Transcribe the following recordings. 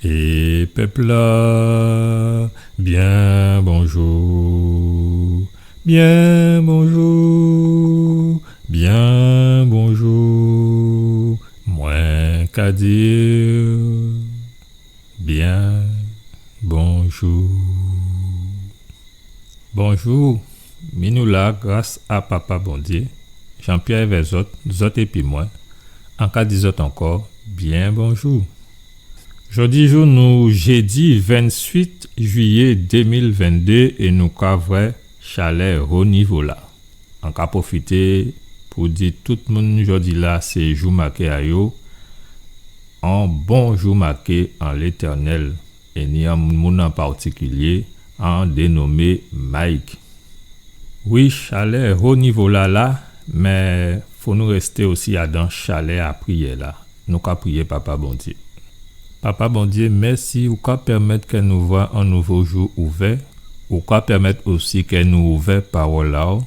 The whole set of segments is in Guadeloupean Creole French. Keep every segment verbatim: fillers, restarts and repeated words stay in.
É pèp-la, byen bonjou, byen bonjou, byen bonjou. Mwen ka di byen bonjou. Bonjou, mi nou la gras a Papa Bondyé. Jean-Pierre èvè zòt, zòt épi mwen, an ka di zòt ankò byen bonjou. Jòdi jou nou jédi venntuit juiyé dé mil venndé é nou ka vwè chalè ho nivo la. An ka pwofité pou di tout moun jòdi-la sé jou maké a yo, on bon jou maké an Létènèl, é ni on moun an patikilyé an dénomé Mike. Wi, chalè ho nivo la la, mé fò nou rèsté osi adan chalè a priyè-la. Nou ka priyé Papa Bondyé. Papa Bondyé, mèsi ou ka pèmèt kè nou vwè on nouvo jou ouvè, ou ka pèmèt osi kè nou ouvè pawòl a-w,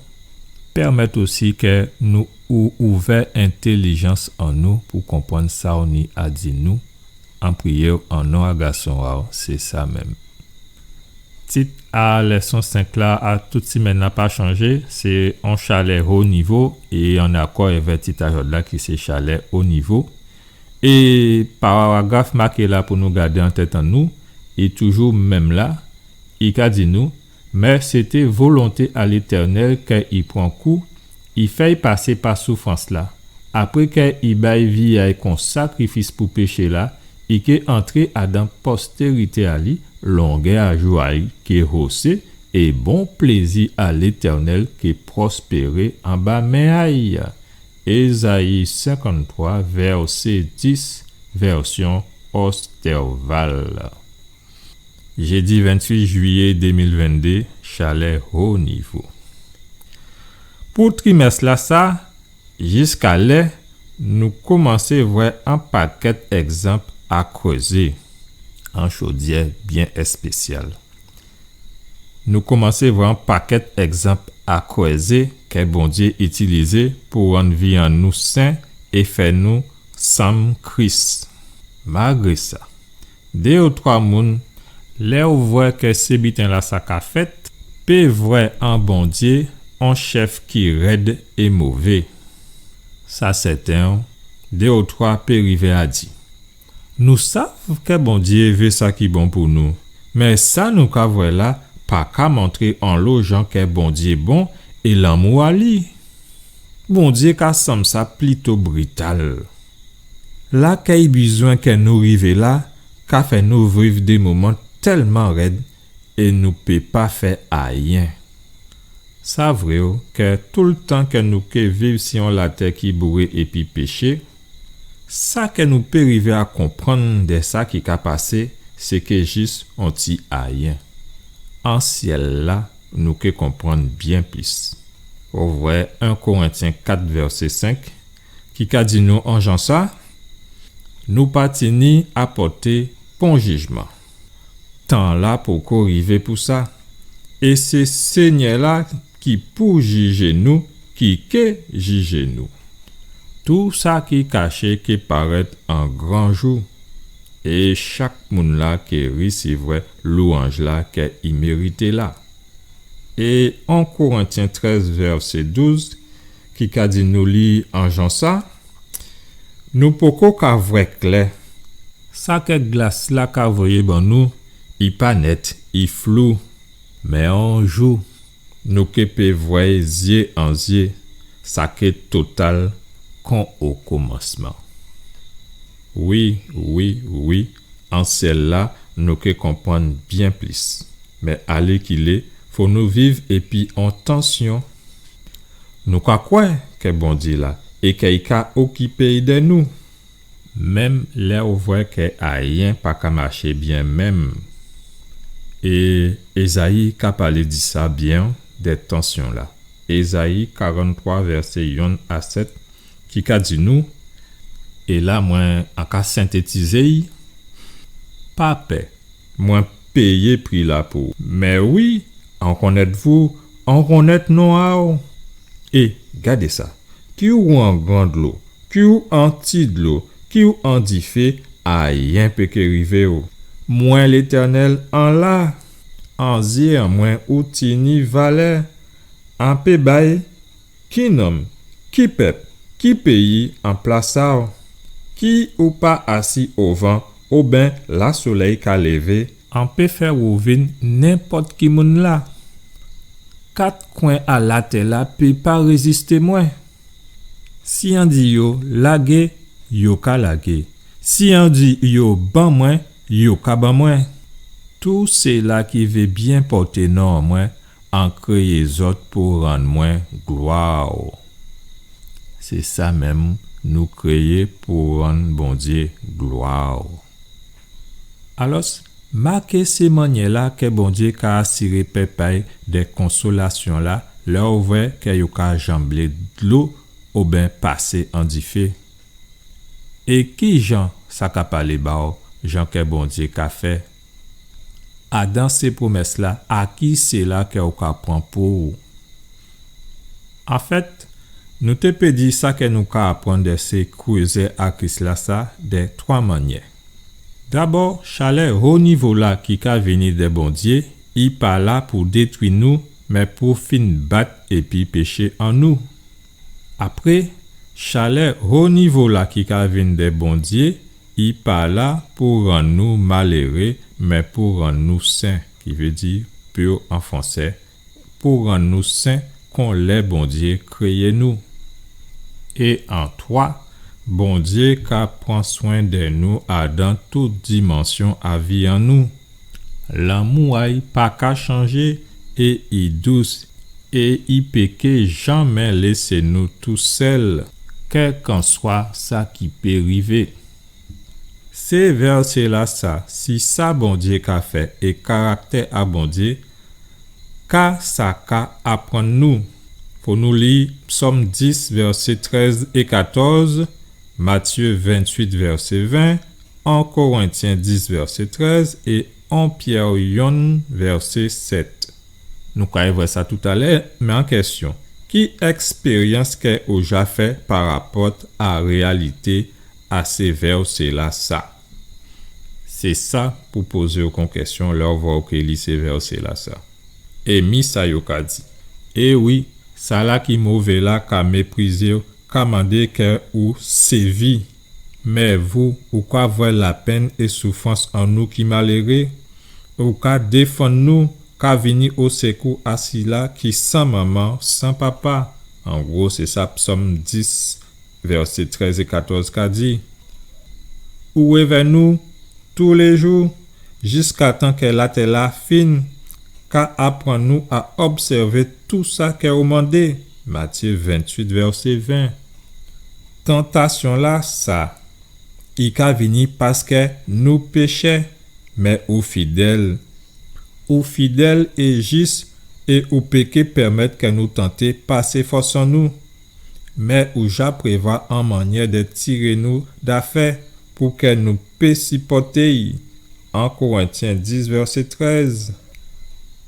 pèmèt osi kè nou ou ouvè entèlijans an nou pou konprann sa ou ni a di nou, an priyé-w an non a gason a-w, sé sa menm. Tit a lèson senk la a tout simenn-la pa chanjé, sé on chalè ho nivo, é an akò èvè tit a jòdla ki sé chalè ho nivo. É paragraf maké la pou nou gadé an tèt an nou, i toujou menm la, i ka di nou, mé sété volonté a Létènèl kè i pran kou, i fè i pasé pa soufrans-la. Apré kè i bay vi a-y kon sakrifis pou péché-la, i ké antré adan postérité a li, longè a jou a-y ké hosé, é bon plézi a Létènèl ké pwospéré anba men a-y. Ézayi senkanntwa, vèsé dis, vèsyon Ostervald. Jédi venntuit juiyé dé mil venndé, chalè ho nivo. Pou trimès-la sa, jiska lè nou komansé vwè on pakèt ègzanp a krézé, on chodyè byen èspésyal. Nou komansé vwè on pakèt ègzanp a krézé kè Bondyé itilizé pou rann vi an nou sen é fè nou sanm Kris. Malgré sa, dé ou twa moun, lè ou vwè kè sé biten-la sa ka fèt, pé vwè an Bondyé on chèf ki rèd é mové. Sa sèten, dé ou twa pé rivé a di, nou sav kè Bondyé vé sa ki bon pou nou, mé sa nou ka vwè la pa ka montré onlo jan kè Bondyé bon é lanmou a li. Bondyé ka sanm sa plito brital. La kè i bizwen kè nou rivé la ka fè nou viv dé moman tèlman rèd é nou pé pa fè ayen. Sa vré wi, kè toultan kè nou ké viv si on latè ki bouré épi péché, sa kè nou pé rivé a konprann dè sa ki ka pasé, sé ké jis on ti ayen. An syèl-la, nou ké konprann byen plis. Ou vwè en Korentyen kat vèsé senk, ki ka di nou an jan sa, nou pa tini a pòté pon jijman. Tan-la poko rivé pou sa. É sé Sényè-la ki pou jijé nou, ki ké jijé nou. Tou sa ki kaché ké parèt an gran jou, é chak moun-la ké risivwè lwanj-la kè i mérité la. É en Korentyen trèz vèsé douz, ki ka di nou li an jan sa, nou poko ka vwè klè. Sa kè glas-la ka voyé ban nou, i pa nèt, i flou. Mé on jou, nou ké pé vwè zyé an zyé, sa ké total kon o komansman. Wi, wi, wi, an syèl-la, nou ké konprann byen plis. Mé alèkilé, fò nou viv épi on tansyon. Nou ka kwè kè Bondyé la, é kè i ka okipé dè nou. Menm lè ou vwè kè ayen pa ka maché byen menm. É Ézayi ka palé di sa byen, dè tansyon-la. Ézayi karanntwa, vèsé yonn a sèt, ki ka di nou, é la mwen an ka sentétizé-y, pa pè, mwen péyé pri-la pou ou. Mé wi, an konnèt vou, an konnèt non a-w. É, gadé sa, ki ou an gran dlo, ki ou an ti dlo, ki ou an difé, ayen pé ké rivé-w. Mwen Létènèl an la, an zyé an mwen ou tini valè, an pé bay ki nonm, ki pèp, ki péyi an plas a'w, ki ou pa asi ovan, oben la solèy ka lévé, an pé fè ou vin nenpòt ki moun la. Kat kwen a latè la pé pa rézisté mwen. Si an di yo lagé, yo ka lagé. Si an di yo ban mwen, yo ka ban mwen. Tout sila ki vé byen pòté non an mwen, an kréyé zòt pou rann mwen glwa. Sé sa menm, nou kréyé pou rann Bondyé glwa. Alòs, maké sé mannyè la kè Bondyé ka asiré pèp a'y dè konsolasyon la, lè ou vwè kè yo ka janblé dlo oben pasé an difé. É ki jan sa ka palé ba'w, jan kè Bondyé ka fè? Adan sé pwomès la, a ki sila kè ou ka pran pou ou? Anfèt, nou té pé di sa kè nou ka aprann dè sé krézé a Kris la sa dè twa mannyè. Dabò, chalè ho nivo la ki ka vini dè Bondyé, i pa la pou détwi nou, mé pou fin bat épi péché an nou. Apré, chalè ho nivo la ki ka vin dè Bondyé, i pa la pou rann nou maléré, mé pou rann nou sen, ki vé di, pur an fransé, pou rann nou sen kon lè Bondyé kréyé nou. É an twa, Bondyé ka pran swen dè nou adan tout dimansyon a vi an nou. Lanmou a'y pa ka chanjé é i dous é i pé ké janmé lésé nou tousèl, kèlkanswa sa ki pé rivé. Sé vèsé la sa, si sa Bondyé ka fè é karaktè a Bondyé, ka sa ka aprann nou? Fò nou li Psòm dis, vèsé trèz é katòz, Matyé venntuit, vèsé ven, en Korentyen dis, vèsé trèz, é en Pyè yonn, vèsé sèt. Nou kay vwè sa toutalè, mé an kèsyon, ki èkspéryans kè ou ja fè parapòt a réyalité a sé vèsé la sa? Sé sa pou pozé'w kon kèsyon lè ou vwè ou ké li sé vèsé la sa. É mi sa yo ka di. É wi, sala ki mové la ka méprizé'w, ka mandé kè ou sévi. Mé vou, ou ka vwè lapenn é soufrans an nou ki maléré, ou ka défann nou, ka vini o sékou a sila ki san manman, san papa. An gwo, sé sa Psòm dis, vèsé trèz é katòz ka di. Ou èvè nou touléjou, jiskatan kè latè la fin, ka aprann nou a obsèvé tou sa kè ou mandé. Matyé venntuit, vèsé ven. Tantasyon la sa, i ka vini paskè nou péchè, mé ou fidèl. Ou fidèl é jis, é ou pé ké pèmèt kè nou tanté pasé fòs an nou. Mé ou ja prévwa an mannyè dè tiré nou dafè pou kè nou pé sipòté'y. En Korentyen dis, vèsé trèz.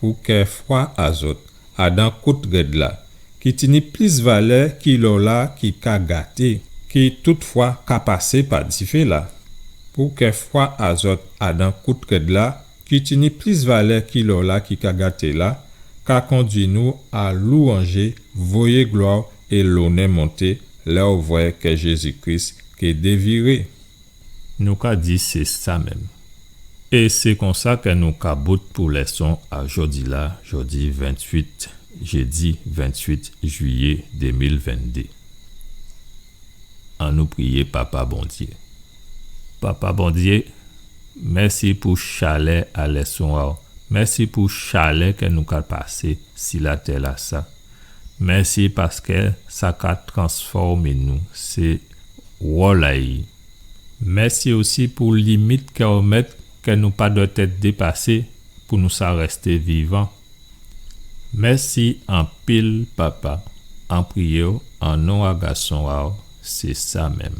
Pou kè fwa a zòt adan kout rèd la, ki tini plis valè ki lò la ki ka gaté, ki toutfwa ka pasé pa difé la. Pou kè fwa a zòt adan kout rèd la, ki tini plis valè ki lò la ki ka gaté la, ka kondui nou a louwanjé, voyé glwa é lonè monté, lè ou vwè kè Jézi Kris ké déviré. Nou ka di sé sa menm. É sé konsa kè nou ka bout pou lèson a jòdi la, jòdi venntuit, jédi venntuit jiyé dé mil venndé. Annou priyé Papa Bondyé. Papa Bondyé, mèsi pou chalè a lèson a'w. Mèsi pou chalè kè nou ka pasé si latè la sa. Mèsi paskè sa ka transfòmé nou, sé wòl a'y. Mèsi osi pou limit kè ou mèt kè nou pa dwèt èt dépasé pou nou sa rèsté vivan. Mèsi anpil, Papa. An priyé'w an non a Gason a'w, sé sa menm.